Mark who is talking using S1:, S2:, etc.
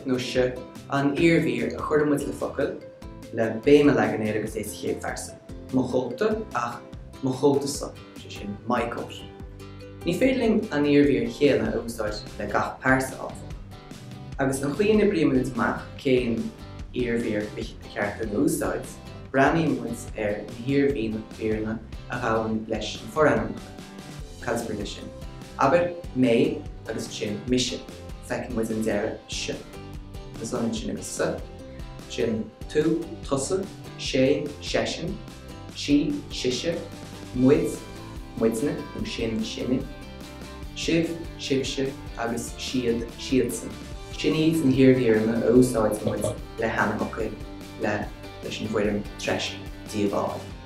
S1: nó se an iarmhír a chuireann muid le focal le béim a leagan air agus é sa chéad phearsa. Mo chóta ach mo chóta-sa, sé sin my coat. Ní féidir linn an iarmhír chéanna a úsáid le gach pearsa, áfach. Agus an chaoi a n-oibríonn muid amach cén iarmhír ba cheart dúinn a úsáid, breathnaíonn muid ar na hiarmhíreanna a ghabhann leis na forainmneacha. Cad is brí leis sin? Abair mé agus ansin mise. Feiceann muid an deireadh se. Is ionann sin agus sa. Sin tú, tusa, sé, seisean, sí, sise, muid, muidne nó sinn, sinne, sibh, sibhse agus siad, siadsan. Sin iad na hiarmhíreanna a úsáideann muid le hainmfhocail le leis an bhfoirm treise, díobháil.